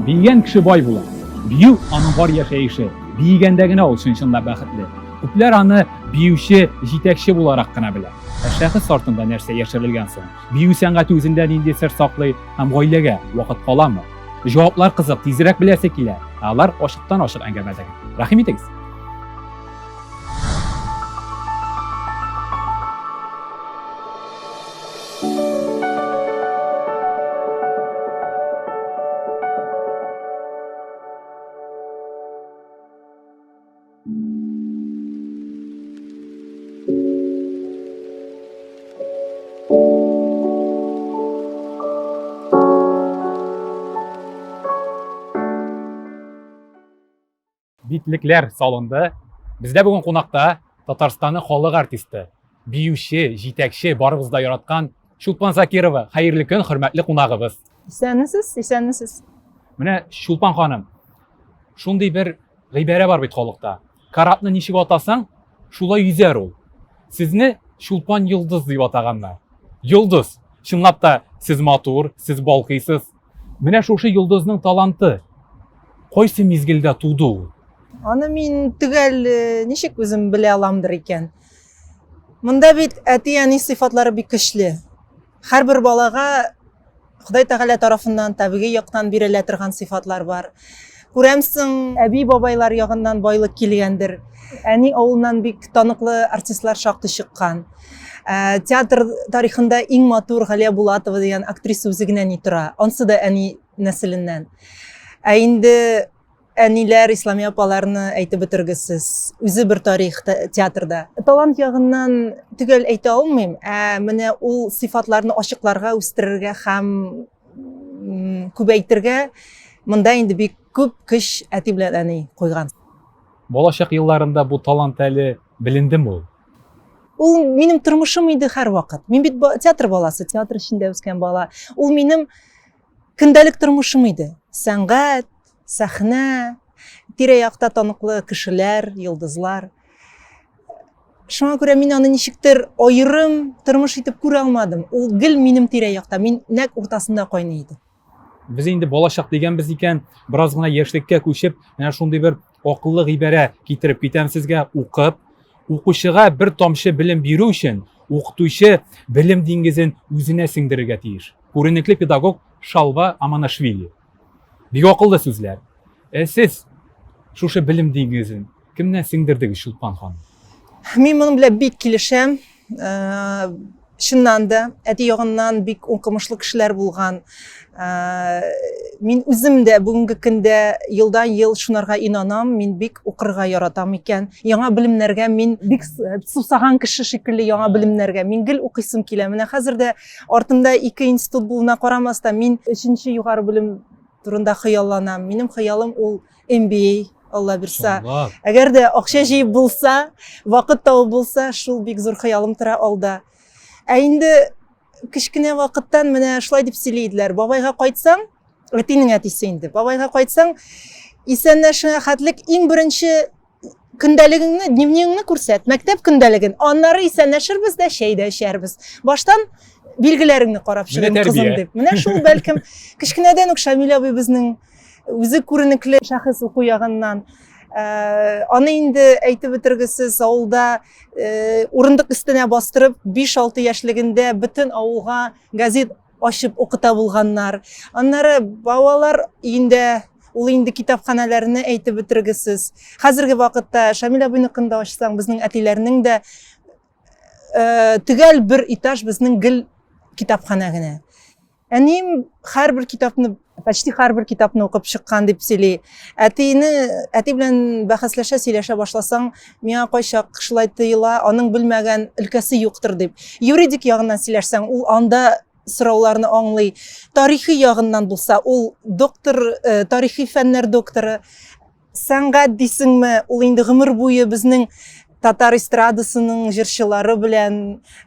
Биегән кеше бай була. Бию аның бар яшәеше. Биегәндә генә ул чын-чынлап бәхетле. Күпләр аны биюче, җитәкче буларак кына белә. Ә шәхес артында нәрсә яшерелгән соң? Бию сәнгате үзендә нинди сер саклый һәм гаиләгә вакыт каламы? Җаваплар кызык, тизрәк беләсе килә. Ә алар ачыктан-ачык әңгәмәдә. Рәхим итегез. Битлекләр салынды. Бездә бүген кунакта Татарстанның халык артисты, биюче, җитәкче, барыбыз да яраткан Чулпан Закирова. Хәерле көн, хөрмәтле кунагыбыз. Исәнмесез, исәнмесез. Менә Чулпан ханым, шундый бер гыйбарә бар бит халыкта. Корабны ничек атасаң, шулай йөзәр ул. Сезне Чулпан Йолдыз дип атаганнар. Йолдыз. Чынлап та сез матур, сез балкыйсыз. Менә шушы йолдызның таланты кайсы мизгелдә туды ул? Аны мин төгәл э, ничек үзем белә аламдыр икән. Монда бит әти-әни сыйфатлары бик көчле. Һәрбер балага Ходай Тәгалә тарафыннан табигый яктан бирелә торган сыйфатлар бар. Күрәмсең, әби-бабайлар ягыннан байлык килгәндер. Әни авылыннан бик таныклы артистлар шактый чыккан. Ә, театр тарихында иң матур Галия Булатова дигән актриса үзе генә ни тора. Ансы да әни нәселеннән. Ә инде әниләр, Исламия апаларны әйтеп бетергесез. Үзе бер тарих театрда. Талант ягыннан төгәл әйтә алмыйм, ә менә ул сыйфатларны ачыкларга, үстерергә һәм күбәйтергә монда инде бик күп көч әти белән әни куйган. Балачак елларында бу талант әле белендеме ул? Ул минем тормышым иде һәрвакыт. Мин бит театр баласы, театр эчендә үскән бала. Ул минем көндәлек тормышым иде. Сәнгать, сәхнә, тирә-якта таныклы кешеләр, йолдызлар. Шуңа күрә мин аны ничектер аерым тормыш итеп күрә алмадым. Ул гел минем тирә-якта, мин нәкъ уртасында кайный идем. Без инде балачак дигәнбез икән, бераз гына яшьлеккә күчеп, менә шундый бер акыллы гыйбарә китереп китәм сезгә, укып, укучыга бер тамчы белем бирү өчен укытучы белем диңгезен үзенә сеңдерергә тиеш. Күренекле педагог Шалва Аманашвили. Бик акыллы сүзләр. Ә сез шушы белем диңгезен кемнән сеңдердегез, Чулпан ханым? Мин моның белән бик килешәм. Э, чыннан да, әти ягыннан бик укымышлы кешеләр булган. Э, мин үзем дә бүгенге көндә елдан-ел шунарга инанам, мин бик укырга яратам икән. Яңа белемнәргә мин бик сусаган кеше шикелле яңа белемнәргә. Мин гел укыйсым килә. Менә хәзер дә артымда ике институт булуына карамастан, мин өченче югары белем турында хыялланам. Минем хыялым ул MBA, Алла бирса. Әгәр дә акча җыеп булса, вакыт табып булса, шул бик зур хыялым тора алда. Ә инде кечкенә вакыттан менә шулай дип сөйли иделәр. Бабайга кайтсаң, әтинең әтисе инде. Бабайга кайтсаң, исәнләшеңә хәтлек иң беренче көндәлегеңне, дневнигыңны күрсәт, мәктәп көндәлеген. Аннары исәнләшербез дә, чәй дә эчәрбез. Баштан билгеләреңне карап чыгыйм, кызым дип. Менә шул бәлкем кечкенәдән үк Шамил абый безнең үзе күренекле шәхес уку ягыннан. Э, аны инде әйтеп бетергесез, авылда э, урындык өстенә бастырып, 5-6 яшьлегендә бөтен авылга газет ачып укыта булганнар. Аннары балалар өендә ул инде китапханәләрне әйтеп бетергесез. Хәзерге вакытта Шамил абыйныкын да ачсаң, безнең әтиләрнең дә э, төгәл бер этаж безнең гел китапханә генә. Әнием һәрбер китапны, почти һәрбер китапны укып чыккан дип сөйли. Әтине, әти белән бәхәсләшә, сөйләшә башласаң, миңа кайчак шулай тоела, аның белмәгән өлкәсе юктыр дип. Юридик ягыннан сөйләшсәң, ул анда сорауларны аңлый. Тарихи ягыннан булса, ул доктор, э, тарихи фәннәр докторы. Сәнгать дисеңме, ул инде гомер буе безнең татар эстрадасының җырчылары белән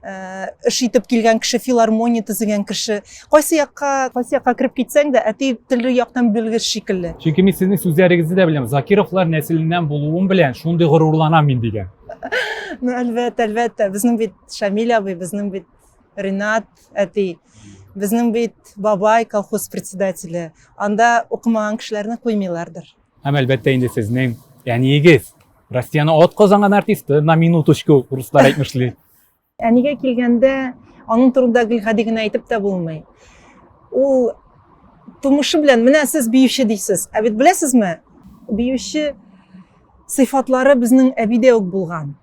э, эш итеп килгән кеше, филармония төзегән кеше. Кайсы якка, кайсы якка кереп китсәң дә, әти төрле яктан белгеч шикелле. Чөнки мин сезнең сүзләрегезне дә беләм. Закировлар нәселеннән булуым белән шундый горурланам мин дигән. Ну, әлбәттә, әлбәттә. Безнең бит Шамил абый, безнең бит Ринат әти. Безнең бит бабай колхоз председателе. Анда укымаган кешеләрне куймыйлардыр. Һәм әлбәттә инде сезнең әниегез Россияне атказанган артисты, на минуточку, руслар әйтмешли. Әнигә килгәндә, аның турында гел гади генә әйтеп тә булмый. Ул тумышы белән, менә сез биюче дисез. Ә бит беләсезме, биюче сыйфатлары безнең әбидә үк булган.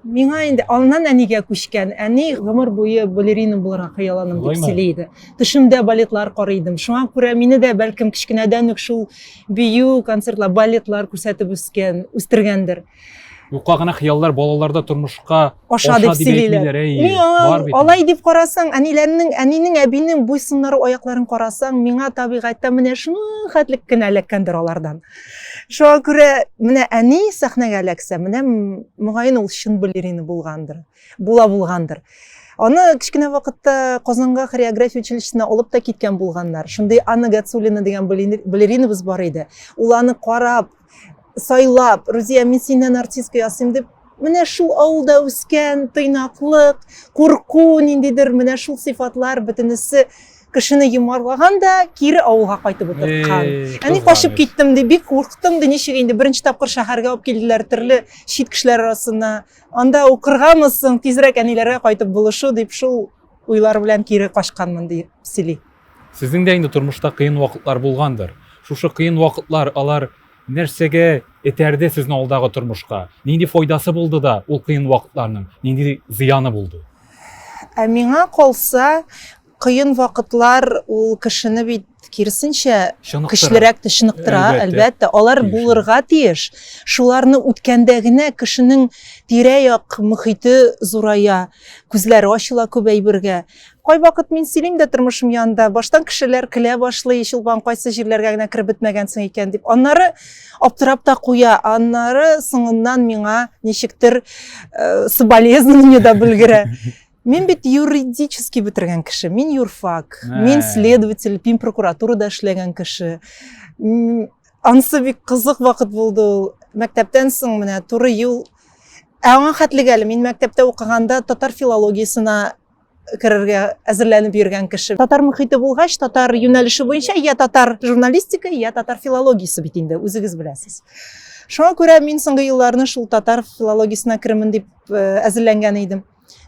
Миңа инде аннан әнигә күчкән. Әни гомер буе балерина булырга хыялланам дип сөйли иде. Төшемдә балетлар карый идем. Шуңа күрә мине дә бәлкем кечкенәдән үк шул бию, концертлар, балетлар күрсәтеп үскән, үстергәндер. Юкка гына хыяллар балаларда тормышка аша дип сөйлиләр. Миңа алай дип карасаң, әниләрнең, әнинең, әбинең буй-сыннары, аякларын карасаң, миңа табигатьтә менә шуның хәтлек кенә эләккәндер алардан. Шуңа күрә менә әни сәхнәгә эләксә, менә мөгаен ул чын балерина булгандыр, була булгандыр. Аны кечкенә вакытта Казанга хореография училищесына алып та киткән булганнар. Шундый Анна Гацулина дигән балеринабыз бар иде. Ул аны карап, сайлап, Рузия, мин синнән артистка ясыйм дип, менә шул авылда үскән тыйнаклык, курку ниндидер, менә шул сыйфатлар бөтенесе кешене йомарлаган да кире авылга кайтып утырткан. Әни качып киттем ди, бик курктым ди, ничек инде беренче тапкыр шәһәргә алып килделәр төрле чит кешеләр арасына. Анда укыргамы соң, тизрәк әниләргә кайтып булышу дип шул уйлар белән кире качканмын дип сөйли. Сезнең дә инде тормышта кыен вакытлар булгандыр. Шушы кыен вакытлар алар нәрсәгә этәрде сезне алдагы тормышка? Нинди файдасы булды да ул кыен вакытларның, нинди зыяны булды? Ә миңа калса, кыен вакытлар ул кешене бит киресенчә көчлерәк тә чыныктыра, әлбәттә. Алар булырга тиеш. Шуларны үткәндә генә кешенең тирә-як мөхите зурая, күзләре ачыла күп әйбергә. Кайвакыт мин сөйлим дә тормышым янында, баштан кешеләр көлә башлый, Чулпан, кайсы җирләргә генә кереп бетмәгәнсең икән дип. Аннары аптырап та куя, аннары соңыннан миңа ничектер э, соболезнование да белгерә. Мин бит юридически бетергән кеше, мин юрфак, мин следователь, мин прокуратурада эшләгән кеше. Ансы бик кызык вакыт булды ул. Мәктәптән соң менә туры юл. Ә аңа хәтлек әле мин мәктәптә укыганда татар филологиясенә керергә әзерләнеп йөргән кеше. Татар мөхите булгач, татар юнәлеше буенча я татар журналистика, я татар филологиясе бит инде, үзегез беләсез. Шуңа күрә мин соңгы елларны шул татар филологиясенә керермен дип э, әзерләнгән идем.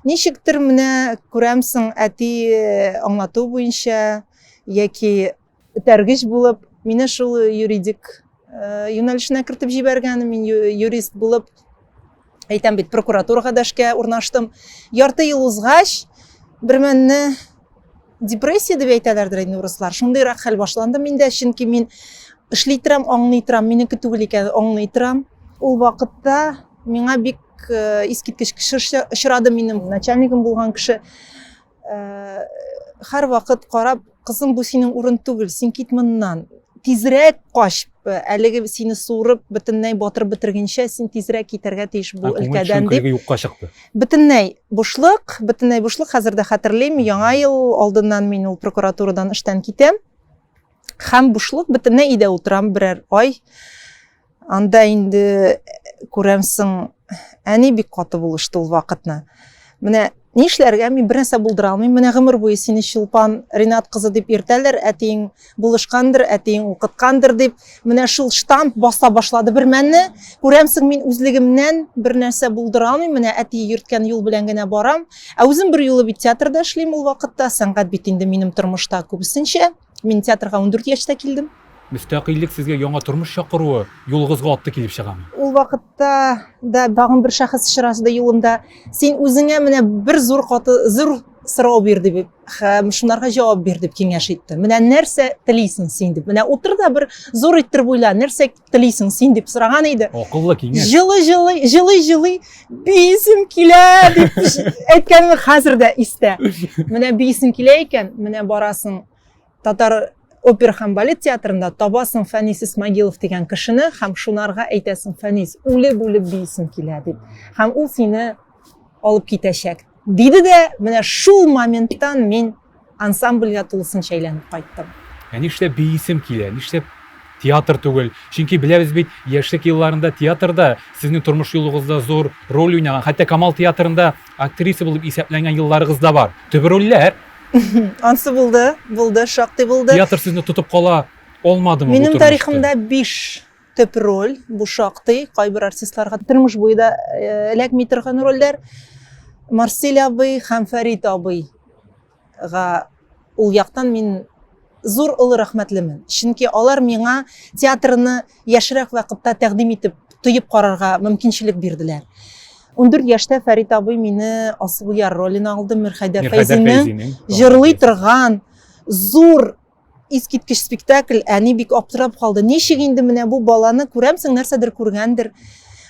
Ничектер менә күрәмсең, әти э, аңлату буенча яки этәргеч булып, мине шул юридик э, юнәлешенә кертеп җибәргән, мин юрист булып, әйтәм бит, прокуратурага да эшкә урнаштым. Ярты ел узгач, бер мәнне депрессия дип әйтәләрдер инде урыслар. Шундыйрак хәл башланды миндә, чөнки мин эшли торам, аңлый торам, минеке түгел икән, аңлый торам. Ул вакытта миңа бик э, искиткеч кеше очрады, минем начальнигым булган кеше. Э, һәрвакыт карап, кызым, бу синең урын түгел, син кит моннан. Тизрәк кач, э, әлеге сине суырып, бөтенләй батырып бетергәнчә, син тизрәк китәргә тиеш бу өлкәдән дип. Юкка чыкты. Бөтенләй бушлык, бөтенләй бушлык, хәзер дә хәтерлим, яңа ел алдыннан мин ул прокуратурадан эштән китәм. Һәм бушлык, бөтенләй өйдә утырам берәр ай. Анда инде күрәмсең, әни бик каты булышты ул вакытны. Менә нишләргә, мин бер нәрсә булдыра алмыйм. Менә гомер буе сине Чулпан Ринат кызы дип йөртәләр, әтиең булышкандыр, әтиең укыткандыр дип. Менә шул штамп баса башлады бер мәнне. Күрәмсең, мин үзлегемнән бер нәрсә булдыра алмыйм. Менә әти йөрткән юл белән генә барам. Ә үзем бер юлы бит театрда эшлим ул вакытта. Сәнгать бит инде минем тормышта күбесенчә. Мин театрга 14 яшьтә килдем. Мөстәкыйльлек сезгә яңа тормыш чакыруы юлыгызга атты килеп чыгамы? Ул вакытта да тагын бер шәхес очрашты юлымда. Син үзеңә менә бер зур каты зур сорау бир дип һәм шунарга җавап бир дип киңәш итте. Менә нәрсә телисең син дип. Менә утыр да бер зур иттереп уйла, нәрсә телисең син дип сораган иде. Акыллы киңәш. Җылы җылы җылый җылый биисем килә дип әйткәнем хәзер дә истә. Менә биисең килә икән, менә барасың Татар опера һәм балет театрында табасың Фәнис Исмагилов дигән кешене һәм шунарга әйтәсең, Фәнис, үлеп-үлеп биисем килә дип. Һәм ул сине алып китәчәк. Диде дә, менә шул моменттан мин ансамбльгә тулысынча әйләнеп кайттым. Ә нишләп биисем килә? Нишләп театр түгел? Чөнки беләбез бит, яшьлек елларында театрда сезнең тормыш юлыгызда зур роль уйнаган, хәтта Камал театрында актриса булып исәпләнгән елларыгыз да бар. Төп рольләр. Ансы булды, булды, шактый булды. Театр сезне тотып кала алмадымы? Минем тарихымда 5 төп роль, бу шактый, кайбер артистларга тормыш буе да э, эләкми торган рольләр. Марсель абый һәм Фәрит абыйга ул яктан мин зур олы рәхмәтлемен. Чөнки алар миңа театрны яшьрәк вакытта тәкъдим итеп, тоеп карарга мөмкинчелек бирделәр. 14 яшьтә Фәрит абый мине Асылъяр роленә алды, Мирхәйдәр Фәйзинең җырлый торган зур искиткеч спектакль. Әни бик аптырап калды. Ничек инде менә бу баланы күрәмсең, нәрсәдер күргәндер.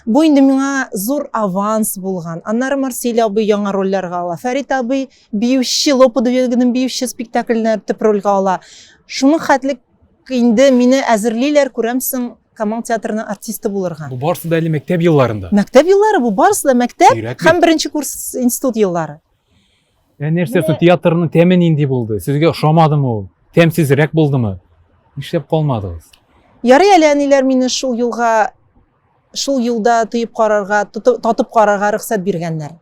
Бу инде миңа зур аванс булган. Аннары Марсель абый яңа рольләргә ала. Фәрит абый биюче, Лопа дуэтының биюче спектакльне төп рольгә ала. Шуның хәтле инде мине әзерлиләр, күрәмсең, Камал театрының артисты булырга. Бу барысы да әле мәктәп елларында. Мәктәп еллары, бу барысы да мәктәп һәм беренче курс институт еллары. Ә нәрсә соң театрның тәме нинди булды? Сезгә ошамадымы ул? Тәмсезрәк булдымы? Нишләп калмадыгыз? Ярый әле әниләр мине шул юлга шул юлда тоеп карарга, татып карарга рөхсәт биргәннәр.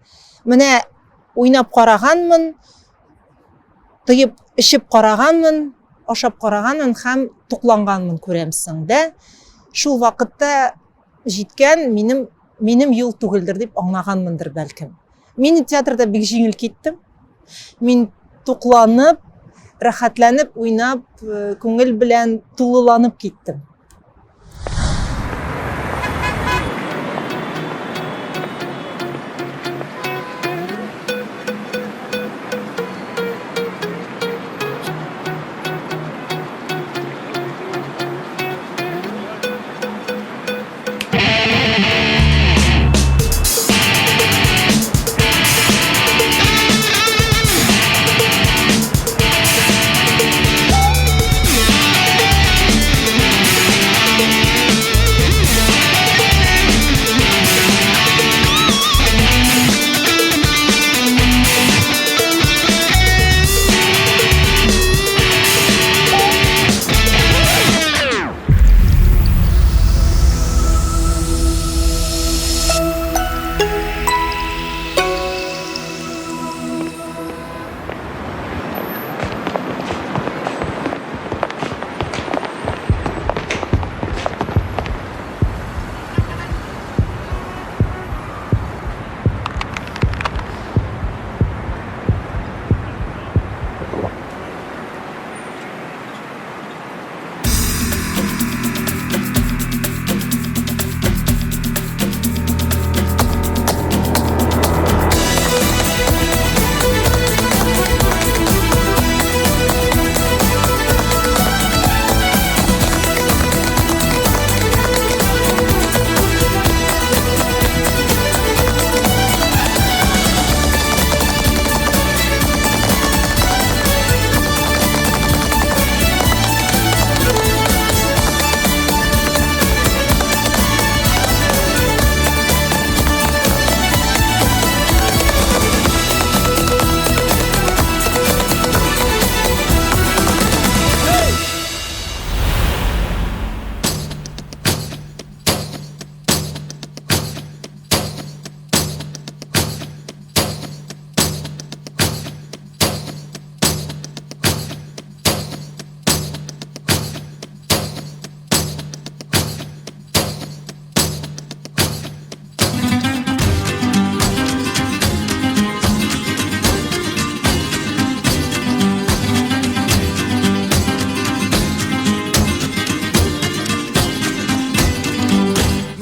Менә уйнап караганмын, тоеп эчеп караганмын, ашап караганмын һәм тукланганмын күрәмсең дә. Шул вакытта җиткән минем минем юл түгелдер дип аңлаганмындыр бәлкем. Мин театрда бик җиңел киттем. Мин тукланып, рәхәтләнеп уйнап, э, күңел белән тулыланып киттем.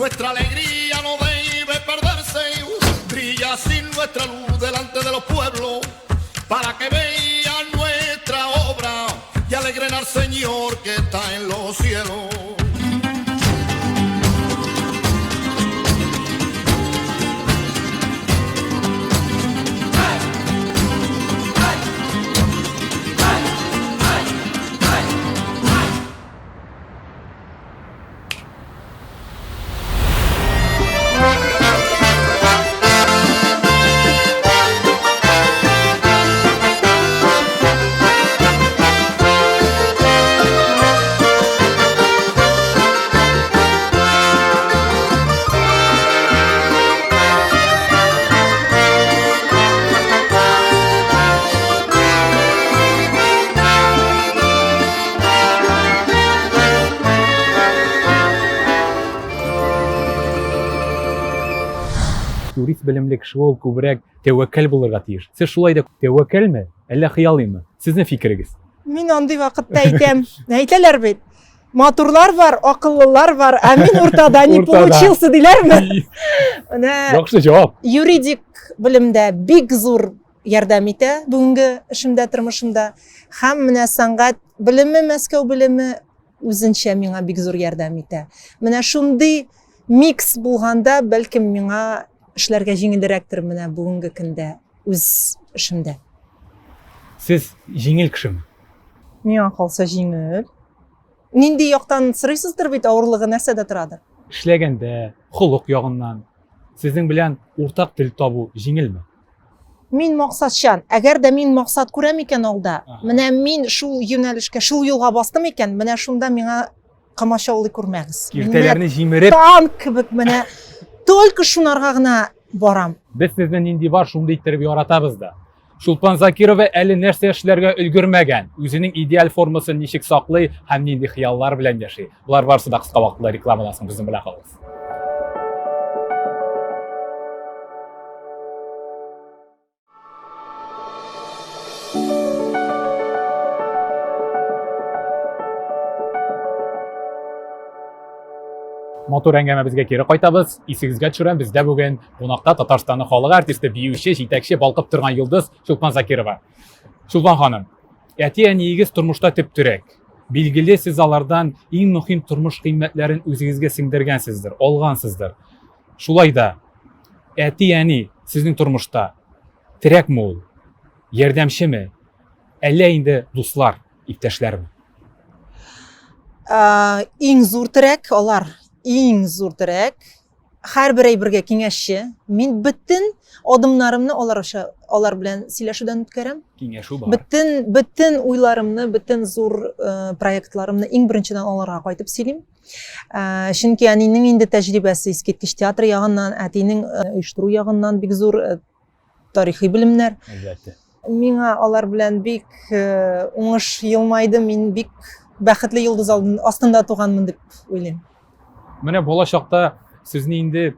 Nuestra alegría no debe perderse, brilla sin nuestra luz delante de los pueblos, para que vean nuestra obra y alegren al Señor que está en los cielos. Юрист белемле кеше ул күбрәк тәвәккәл булырга тиеш. Сез шулай да тәвәккәлме, әллә хыялыймы? Сезнең фикерегез? Мин андый вакытта әйтәм. Әйтәләр бит. Матурлар бар, акыллылар бар, ә мин уртада не получился диләрме? Менә Яхшы җавап. Юридик белемдә бик зур ярдәм итә бүгенге эшемдә, тормышымда. Һәм менә сәнгать белеме, Мәскәү белеме үзенчә миңа бик зур ярдәм итә. Менә шундый микс булганда, бәлкем миңа эшләргә җиңелрәктер менә бүгенге көндә үз эшемдә. Сез җиңел кешеме? Миңа калса җиңел. Нинди яктан сорыйсыздыр бит, авырлыгы нәрсәдә торадыр? Эшләгәндә, холык ягыннан сезнең белән уртак тел табу җиңелме? Мин максатчан. Әгәр дә мин максат күрәм икән алда, менә мин шул юнәлешкә, шул юлга бастым икән, менә шунда миңа комачаулый күрмәгез. Киртәләрне җимереп, танк кебек менә только шунарга гына барам. Без сезне нинди бар, шундый иттереп яратабыз да. Чулпан Закирова әле нәрсә эшләргә өлгермәгән, үзенең идеаль формасын ничек саклый һәм нинди хыяллар белән яши. Болар барысы да кыска вакытлы рекламадан соң безнең белән калыгыз. Матур әңгәмәбезгә кире кайтабыз. Исегезгә төшерәм, бездә бүген кунакта Татарстанның халык артисты, биюче, җитәкче, балкып торган йолдыз Чулпан Закирова. Чулпан ханым, әти-әниегез тормышта төп терәк. Билгеле, сез алардан иң мөһим тормыш кыйммәтләрен үзегезгә сеңдергәнсездер, алгансыздыр. Шулай да әти-әни сезнең тормышта терәкме ул, ярдәмчеме, әллә инде дуслар, иптәшләрме? Иң зур терәк алар, иң зур терәк. Һәрбер әйбергә киңәшче. Мин бөтен адымнарымны алар аша, алар белән сөйләшүдән үткәрәм. Киңәшү бар. Бөтен, бөтен уйларымны, бөтен зур э, проектларымны иң беренчедән аларга кайтып сөйлим. Э, чөнки әнинең инде тәҗрибәсе искиткеч театр ягыннан, әтинең э, оештыру ягыннан бик зур э, тарихи белемнәр. Әлбәттә. Миңа алар белән бик э, уңыш елмайды. Мин бик бәхетле йолдыз астында туганмын дип уйлыйм. Менә бала чакта сезне инде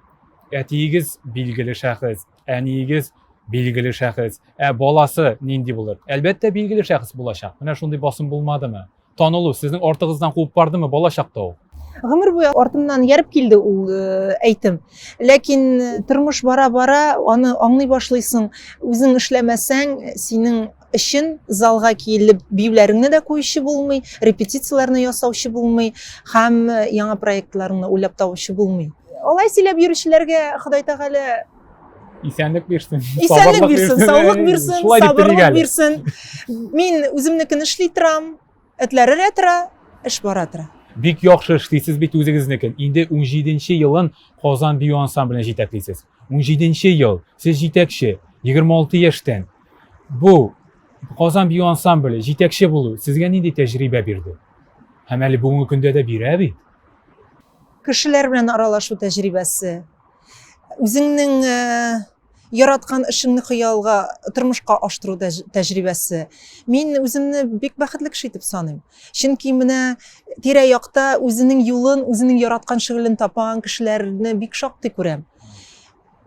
әтиегез билгеле шәхес, әниегез билгеле шәхес, ә баласы нинди булыр? Әлбәттә, билгеле шәхес булачак. Менә шундый басым булмадымы? Танылу сезнең артыгыздан куып бардымы бала чакта ул? Гомер буе артымнан ияреп килде ул э, әйтем. Ләкин э, тормыш бара-бара аны аңлый башлыйсың. Үзең эшләмәсәң, синең өчен залга килеп биюләреңне дә куючы булмый, репетицияләрне ясаучы булмый һәм э, яңа проектларыңны уйлап табучы булмый. Алай сөйләп йөрүчеләргә Ходай Тәгалә исәнлек бирсен. Исәнлек бирсен, саулык бирсен, сабырлык бирсен. Мин үземнекен эшли торам, этләр өрә тора, эш бара тора. Бик яхшы эшлисез бит үзегезнекен. Инде 17 елын Казан бию ансамблен җитәклисез. 17 ел сез җитәкче, 26 яшьтән. Бу Казан бию ансамбле җитәкче булу сезгә нинди тәҗрибә бирде? Һәм әле бүгенге көндә дә бирә бит. Кешеләр белән аралашу тәҗрибәсе, үзеңнең э, яраткан эшеңне хыялга, тормышка аштыру тәҗрибәсе. Мин үземне бик бәхетле кеше итеп саныйм. Чөнки менә тирә-якта үзенең юлын, үзенең яраткан шөгылен тапмаган кешеләрне бик шактый күрәм.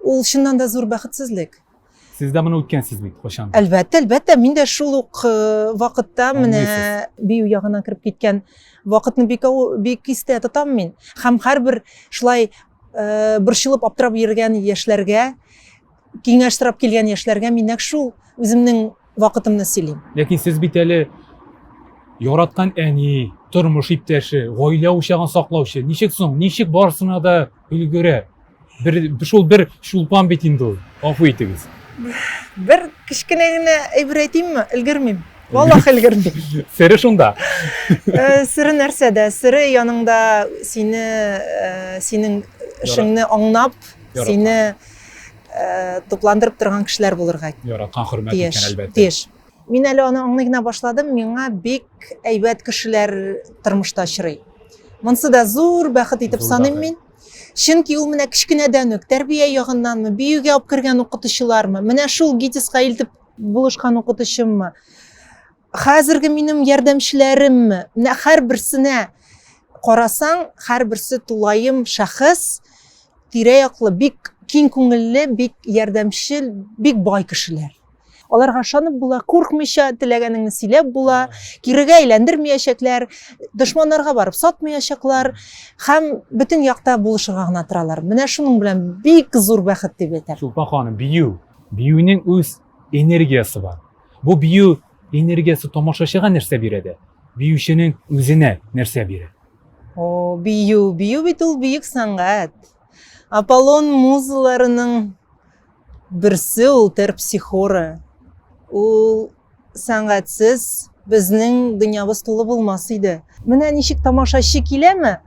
Ул чыннан да зур бәхетсезлек. Сез дә моны үткәнсез бит кайчан? Әлбәттә, әлбәттә, мин дә шул ук э, вакытта менә бию ягына кереп киткән вакытны бик бик истә тотам мин. Һәм һәрбер шулай э, борчылып аптырап йөргән яшьләргә, киңәш сорап килгән яшьләргә мин нәкъ шул үземнең вакытымны сөйлим. Ләкин сез бит әле яраткан әни, тормыш иптәше, гаилә учагын саклаучы. Ничек соң? Ничек барысына да өлгерә? Бер, шул бер чулпан бит инде ул. Гафу итегез. Бер кечкенә генә әйбер әйтимме? Өлгермим. Валлах өлгермим. Сере шунда. Э, сере нәрсәдә? Сере яныңда сине, э, синең эшеңне аңнап, сине э, тупландырып торган кешеләр булырга яраткан, хөрмәт иткән, әлбәттә. Тиеш. Мин әле аны аңлый гына башладым, миңа бик әйбәт кешеләр тормышта очрый. Монсы да зур бәхет итеп саныйм мин. Чөнки ул менә кечкенәдән үк тәрбия ягыннанмы, биюгә алып кергән укытучылармы, менә шул ГИТИСка илтеп булышкан укытучыммы, хәзерге минем ярдәмчеләремме, менә һәрберсенә карасаң, һәрберсе тулаем шәхес, тирә-яклы бик киң күңелле, бик ярдәмчел, бик бай кешеләр. Аларга ышанып була, куркмыйча теләгәнеңне сөйләп була, кирегә әйләндермәячәкләр, дошманнарга барып сатмаячаклар һәм бөтен якта булышырга гына торалар. Менә шуның белән бик зур бәхет дип әйтәм. Чулпан ханым, бию. Биюнең үз энергиясе бар. Бу бию энергиясе тамашачыга нәрсә бирә дә, биюченең үзенә нәрсә бирә? О, бию, бию бит ул бөек сәнгать. Аполлон музаларының берсе ул терпсихора. Ул сәнгатьсез безнең дөньябыз тулы булмас иде. Менә ничек тамашачы киләме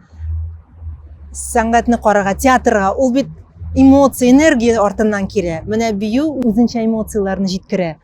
сәнгатьне карарга, театрга, ул бит эмоция, энергия артыннан килә. Менә бию үзенчә эмоцияләрне җиткерә.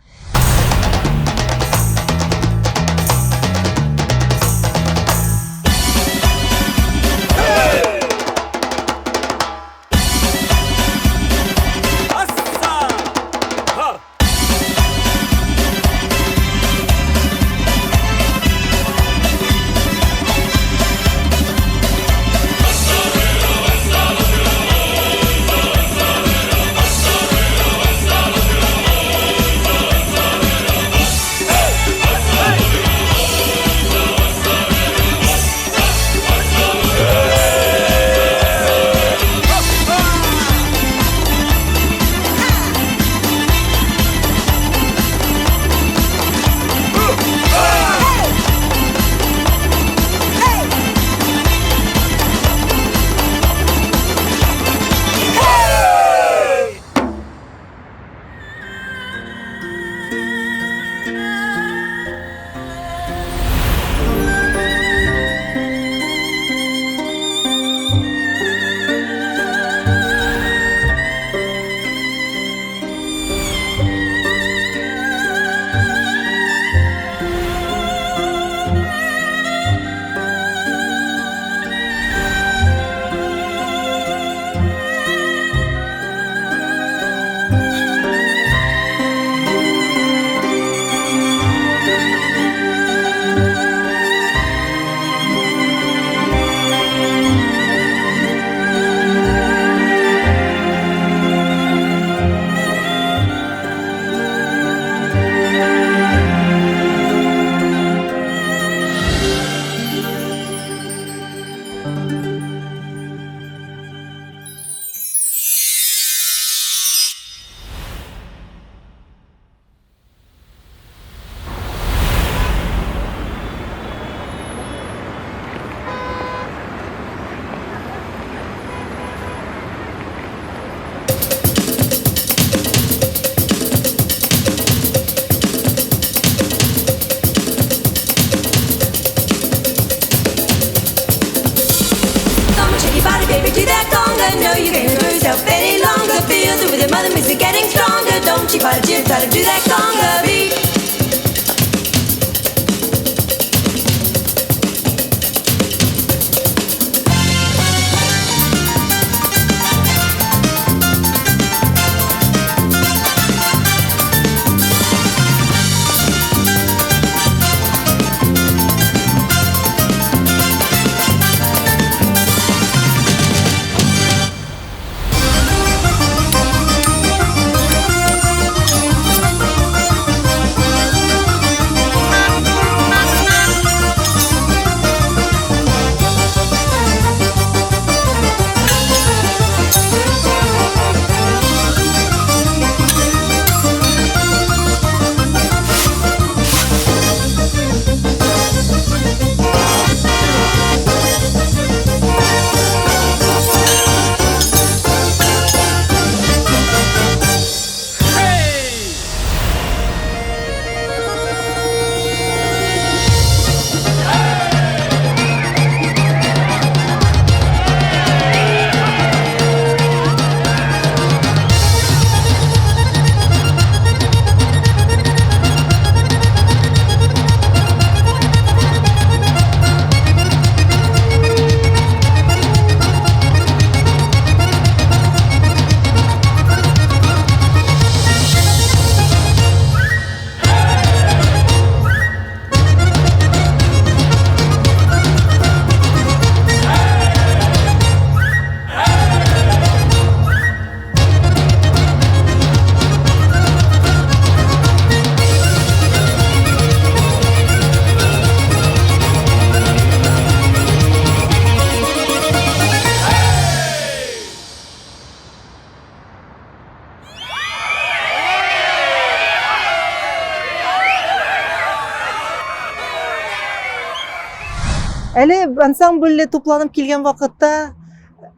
Әле ансамбльле тупланып килгән вакытта э,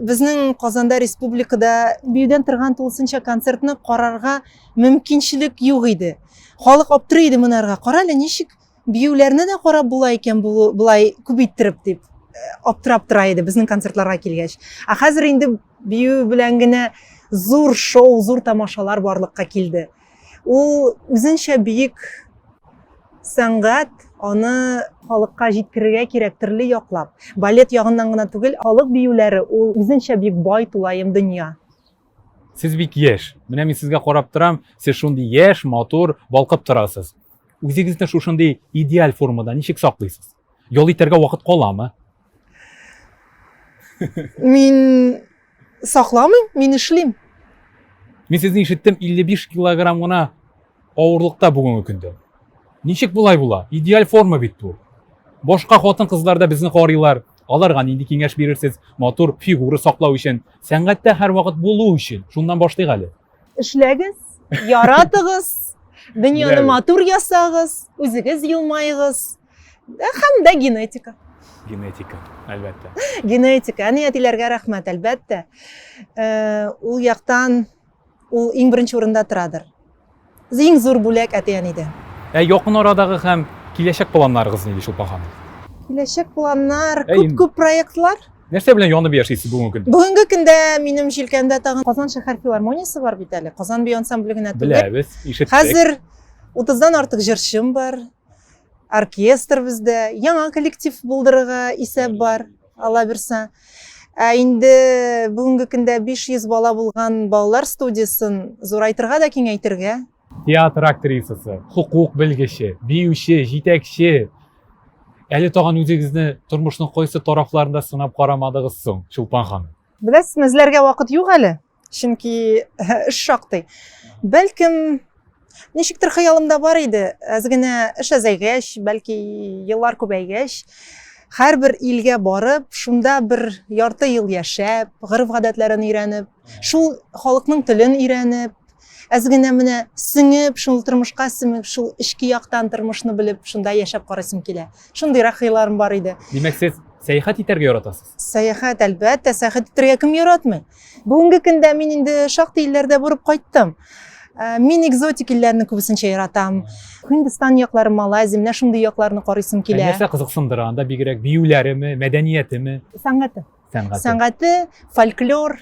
безнең Казанда республикада биюдән торган тулысынча концертны карарга мөмкинчелек юк иде. Халык аптырый иде монарга. Кара әле ничек биюләрне дә карап була икән болай күп иттереп дип э, аптырап тора иде безнең концертларга килгәч. Ә хәзер инде бию белән генә зур шоу, зур тамашалар барлыкка килде. Ул үзенчә бөек сәнгать, аны халыкка җиткерергә кирәк төрле яклап. Балет ягыннан гына түгел, халык биюләре ул үзенчә бик бай тулаем дөнья. Сез бик яшь. Менә мин сезгә карап торам, сез шундый яшь, матур, балкып торасыз. Үзегезне шушындый идеаль формада ничек саклыйсыз? Ял итәргә вакыт каламы? Мин сакламыйм, мин эшлим. Мин сезне ишеттем, 55 килограмм гына авырлыкта бүгенге көндә. Ничек болай була? Идеаль форма бит бу. Башка хатын-кызлар да безне карыйлар. Аларга нинди киңәш бирерсез? Матур фигура саклау өчен, сәнгатьтә һәрвакыт булу өчен. Шуннан башлыйк әле. Эшләгез, яратыгыз, дөньяны матур ясагыз, үзегез елмаегыз. Һәм дә генетика. Генетика, әлбәттә. Генетика. Әни әтиләргә рәхмәт, әлбәттә. Э, ул яктан ул иң беренче урында торадыр. Иң зур бүләк әти-әнидән. Ә якын арадагы һәм киләчәк планнарыгыз нинди, Чулпан ханым? Киләчәк планнар, күп-күп проектлар. Нәрсә белән янып яшисез бүгенге көндә? Бүгенге көндә минем җилкәмдә тагын Казан шәһәр филармониясе бар бит әле. Казан бию ансамбле генә түгел. Беләбез, ишеттек. Хәзер 30-дан артык җырчым бар. Оркестр бездә, яңа коллектив булдырырга исәп бар, Алла бирсә. Ә инде бүгенге көндә 500 бала булган балалар студиясен зурайтырга да киңәйтергә. Театр актрисасы, хокук белгече, биюче, җитәкче. Әле тагын үзегезне тормышның кайсы тарафларында сынап карамадыгыз соң, Чулпан ханым? Беләсезме, эзләргә вакыт юк әле. Чөнки эш шактый. Бәлкем, ничектер хыялымда бар иде, әз генә эш әзәйгәч, бәлки еллар күбәйгәч, һәрбер илгә барып, шунда бер ярты ел яшәп, гореф-гадәтләрен өйрәнеп, шул халыкның телен өйрәнеп, әз генә менә сеңеп, шул тормышка сеңеп, шул эчке яктан тормышны белеп, шунда яшәп карыйсым килә. Шундыйрак хыялларым бар иде. Димәк, сез сәяхәт итәргә яратасыз? Сәяхәт, әлбәттә, сәяхәт итәргә кем яратмый? Бүгенге көндә мин инде шактый илләрдә барып кайттым. Э, мин экзотик илләрне күбесенчә яратам. Һиндстан яклары, Малайзия, менә шундый якларны карыйсым килә. Ә нәрсә кызыксындыра анда бигрәк? Биюләреме, мәдәниятеме? Сәнгате. Сәнгате. Сәнгате, фольклор,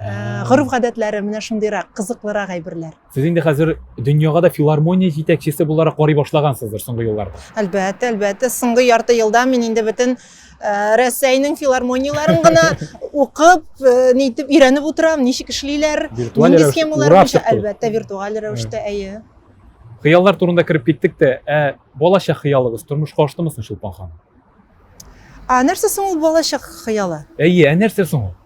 э, гореф-гадәтләре менә шундыйрак, кызыклырак әйберләр. Сез инде хәзер дөньяга да филармония җитәкчесе буларак карый башлагансыздыр соңгы елларда. Әлбәттә, әлбәттә. Соңгы ярты елда мин инде бөтен э, Рәсәйнең филармонияләрен гына укып, э, нитеп өйрәнеп утырам, ничек эшлиләр, нинди схемалар буенча, әлбәттә, виртуаль рәвештә, әйе. Хыяллар турында кереп киттек тә, ә балачак хыялыгыз тормышка аштымы соң, Чулпан ханым? Ә нәрсә соң ул балачак хыялы? Әйе, ә нәрсә соң ул?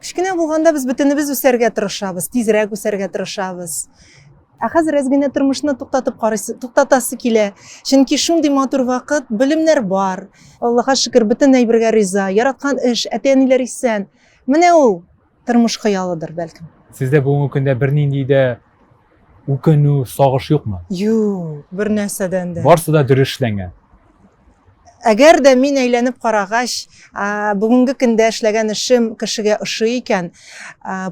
Кечкенә булганда без бөтенебез үсәргә тырышабыз, тизрәк үсәргә тырышабыз. Ә хәзер әз генә тормышны туктатып карыйсы, туктатасы килә. Чөнки шундый матур вакыт, белемнәр бар. Аллаһка шөкер, бөтен әйбергә риза, яраткан эш, әти-әниләр исән. Менә ул тормыш хыялыдыр, бәлкем. Сездә бүгенге көндә бернинди дә үкенү, сагыш юкмы? Юк, бер нәрсәдән дә. Барсы да дөрес эшләнгән. Әгәр дә мин әйләнеп карагач, бүгенге көндә эшләгән эшем кешегә ошый икән,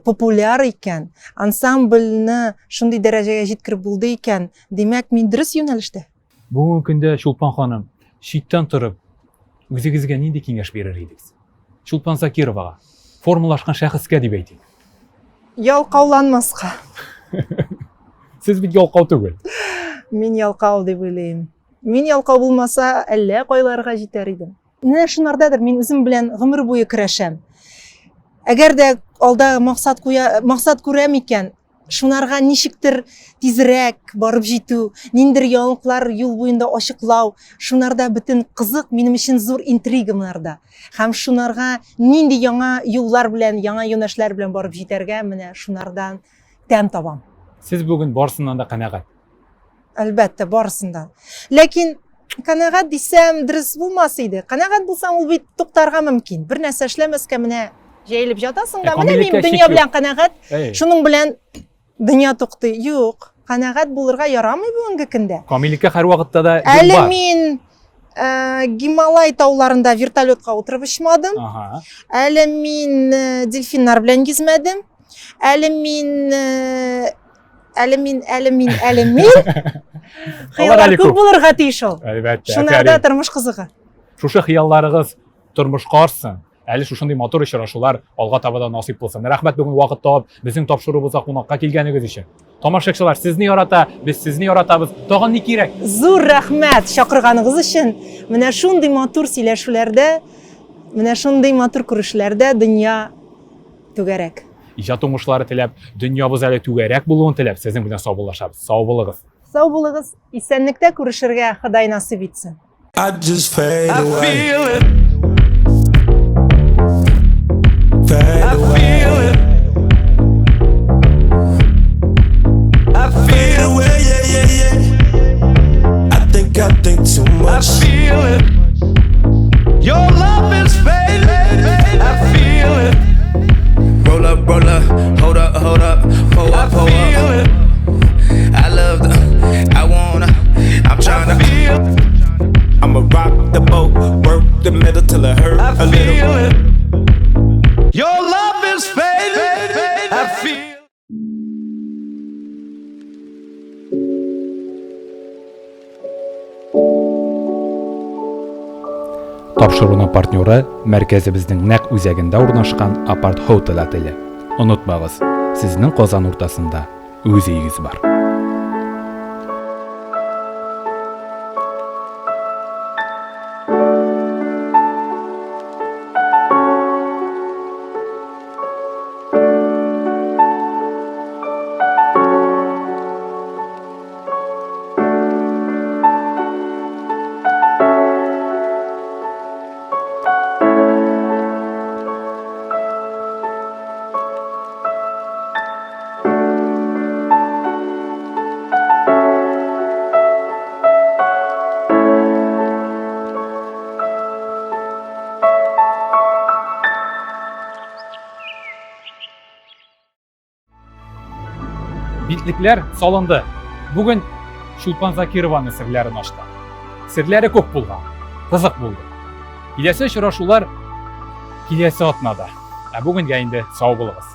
популяр икән, ансамбльне шундый дәрәҗәгә җиткереп булды икән, димәк, мин дөрес юнәлештә. Бүгенге көндә Чулпан ханым, читтән торып, үзегезгә нинди киңәш бирер идегез? Чулпан Закировага, формалашкан шәхескә дип әйтик. Ялкауланмаска. Сез бит ялкау түгел. Мин ялкау дип уйлыйм. Мин ялкау булмаса, әллә кайларга җитәр идем. Менә шунардадыр мин үзем белән гомер буе көрәшәм. Әгәр дә алда максат куя, максат күрәм икән, шунарга ничектер тизрәк барып җитү, ниндер яңалыклар юл буенда ачыклау, шунарда бөтен кызык, минем өчен зур интрига монарда. Һәм шунарга нинди яңа юллар белән, яңа юнәшләр белән барып җитәргә, менә шунардан тәм табам. Сез бүген барысыннан да канәгать? Әлбәттә, барысыннан. Ләкин канәгать дисәм, дөрес булмас иде. Канәгать булсаң, ул бит туктарга мөмкин. Бер нәрсә эшләмәскә менә җәелеп жатасың да, менә мин дөнья белән канәгать, шуның белән дөнья туктый. Юк, канәгать булырга ярамый бүгенге көндә. Камиллеккә һәрвакытта да юл бар. Әле мин Э, Гималай тауларында вертолетка утырып очмадым. Ага. Әле мин э, дельфиннар белән гизмәдем. Әле мин э, әле мин, әле мин, әле мин. Хыяллар әле күп күп. булырга тиеш ул. Әлбәттә. Шунарда афәрин. тормыш кызыгы. Шушы хыялларыгыз тормышка ашсын. Әле шушындый матур очрашулар алга таба да насыйп булсын. Рәхмәт бүген вакыт табып, безнең тапшыруыбызга кунакка килгәнегез өчен. Тамашачылар сезне ярата, без сезне яратабыз. Тагын ни кирәк? Зур рәхмәт чакырганыгыз өчен. Менә шундый матур сөйләшүләрдә, менә шундый матур күрешүләрдә дөнья түгәрәк. Иҗат уңышлары теләп, дөньябыз әле түгәрәк булуын теләп, сезнең белән саубуллашабыз. Сау булыгыз. Сау булыгыз, исәнлектә күрешергә Ходай насыйп итсен. I just fade I away. feel it. Fade I away. feel it. I Fade feel away, yeah, yeah, yeah. I think too I much. feel it. Your love is fading. I feel it. Roll up, roll up, hold up, hold up, pull I up, pull feel up. it. I love the, I wanna, I'm I tryna. feel. I'ma rock the boat, work the middle till it hurt I a little. feel it. Your love is fading. I feel. Тапшыруның партнеры мәркәзебезнең нәкъ үзәгендә урнашкан Апарт Hotel отеле. Онытмагыз, сезнең Казан уртасында үз өегез бар. Битлекләр салынды. Бүген Чулпан Закированың серләрен ачты. Серләре күп булган, кызык булды. Киләсе очрашулар киләсе атнада. Ә бүгенгә инде сау булыгыз.